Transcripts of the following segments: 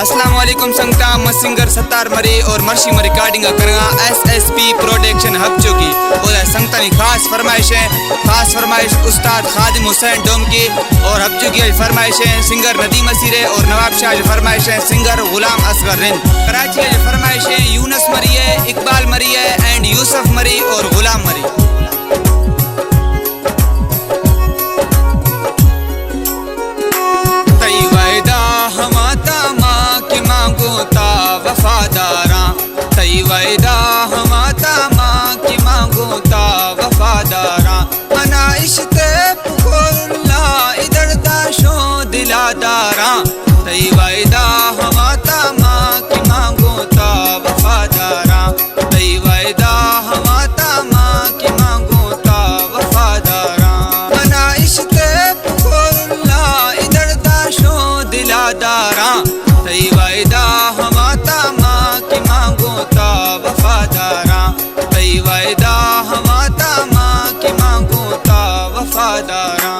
السلام علیکم سنگتاں، من سنگر ستار مری اور مرشی من ریکارڈنگ ءَ کنگاں S S P production hub چوکی۔ اور سنگتانی خاص فرمائش ایں، خاص فرمائش استاد خادم حسین ڈومکی اور ہب چوکی آئی فرمائش ایں سنگر ندیم اسیرے اور نواب شاہ آئی فرمائش ایں سنگر غلام اصغر رند۔ کراچی آئی فرمائش ایں یونس مری اے، اقبال مری اے اینڈ یوسف مری اور غلام مری۔ تئی وعدہ ہما تاما کہ ماں گوں تا وفاداراں، تئی وعدہ ہما تاما کہ ماں گوں تا وفاداراں، منا عشق پکور لا ادر داشوں دلا داراں، تئی وعدہ ہما تاما کہ ماں گوں تا وفاداراں۔ تئی وعدہ ہما تاما کہ ماں گوں تا وفاداراں۔ منا عشق پکور لا ادر داشوں دلا داراں۔ تئی وعدہ ہما تاما کہ ماں گوں تا وفاداراں۔ تئی وعدہ ہما تاما کہ ماں گوں تا وفاداراں۔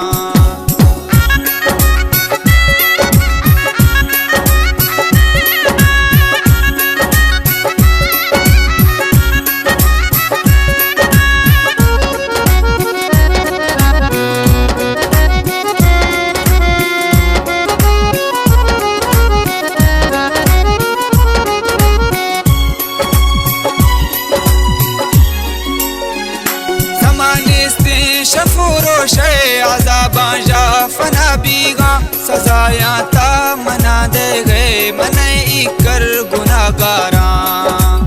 سما نیستیں شف و روش ءِ عذاباں ژا فنا بیغاں، سزایاں تا منا دئیغئے من ءِ ایکر گناہگاراں۔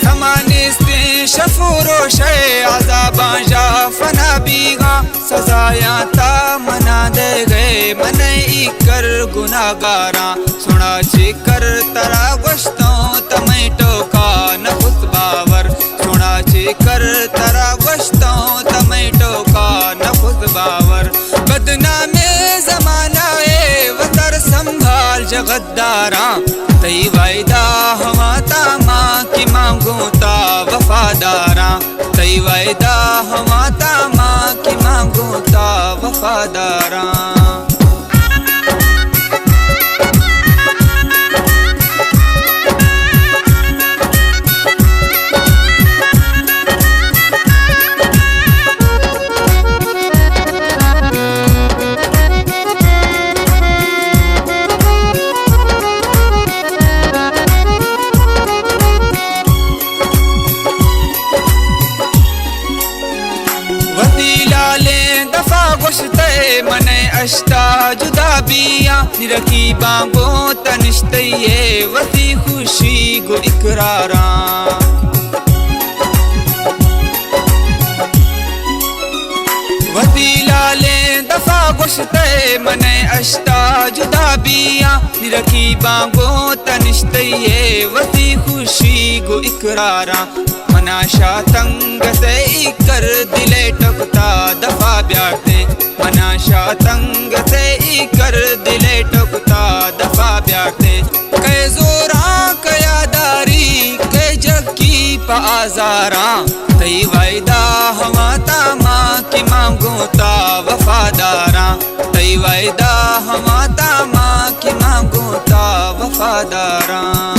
سما نیستیں شف و روش ءِ عذاباں ژا فنا بیغاں، سزایاں تا منا دئیغئے من ءِ ایکر گناہگاراں۔ سنا چہ کر ترا گوشتوں تمئی ٹوکا نہ کت باور، سنا چہ کر ترا گوشتوں تمئی ٹوکا نہ کت باور۔ بدنامیں زمانہ ءِ وتر سنبھال جہ غداراں، تئی وعدہ ہما تاما کہ ماں گوں تا وفاداراں۔ تئی وعدہ ہما تاما کہ ماں گوں تا وفاداراں۔ وتی لالیں دفا گوشتئے من ءِ اشتا جدا بیاں، نی رقیباں گوں تنشتئے وتی خوشی گوں اقراراں۔ وتی لالیں دفا گوشتئے من ءِ اشتا جدا بیاں، نی رقیباں گوں تنشتئے وتی خوشی گوں اقراراں۔ منا شاتنگ ءِ تئی کر دل ءِ ٹکتا دفا بیارتیں، منا شاتنگ ءِ تئی کر دل ءِ ٹکتا دفا بیارتیں۔ کئے زوراں کیا داری، کئے جکی پہ آزاراں، تئی وعدہ ہما تاما کہ ماں گوں تا وفاداراں، تئی وعدہ ہما تاما کہ ماں گوں تا وفاداراں۔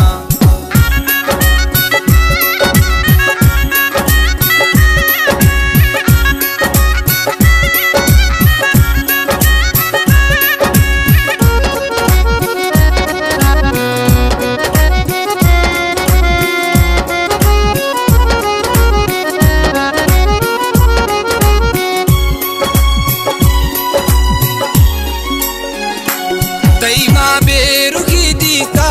تئی ماں بے رخی دیتا،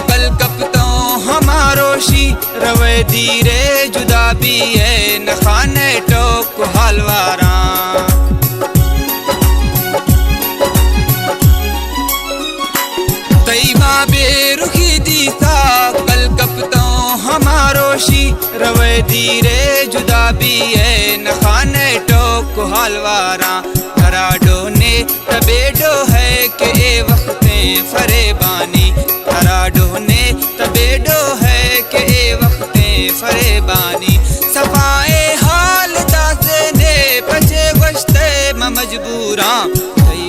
کل کپتوں ہما روشی، روئے دیرے جدا بیئے، نخانے ٹوک حالواراں۔ تئی ماں بے رخی دیتا، کل کپتوں ہما روشی، روئے دیرے جدا بیئے، نخانے ٹوک حالواراں۔ ترا ڈونے تبے ڈوہے کہ اے وختیں فریبانی، ترا ڈونے تبے ڈوہے کہ اے وختیں فریبانی۔ صفائے حال داسے نے پچے گوشتے مہ مجبوراں، تئی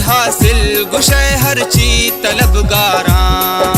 حاصل گشئے ہرچی طلبگاراں۔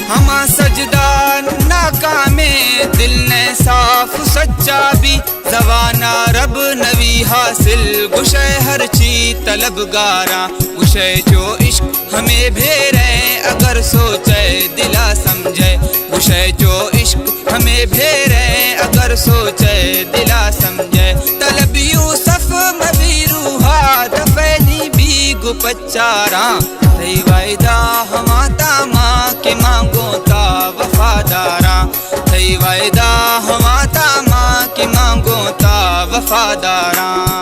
ہما سجدہ ناکامیں دل نئے صاف و سچا بی، زبان ءَ رب نوی حاصل گشئے ہرچی طلبگاراں۔ گشئے چو عشق ہمے بھیریں اگر سوچئے دلا سمجھئے، گشئے چو عشق ہمے بھیریں اگر سوچئے دلا سمجھئے۔ طلب یوسف مبی روحا دفنی بیگ و پچاراں، تئی وعدہ ہما تاما کہ مانگوں تا وفاداراں، تئی وعدہ ہما تاما کہ مانگوں تا وفاداراں۔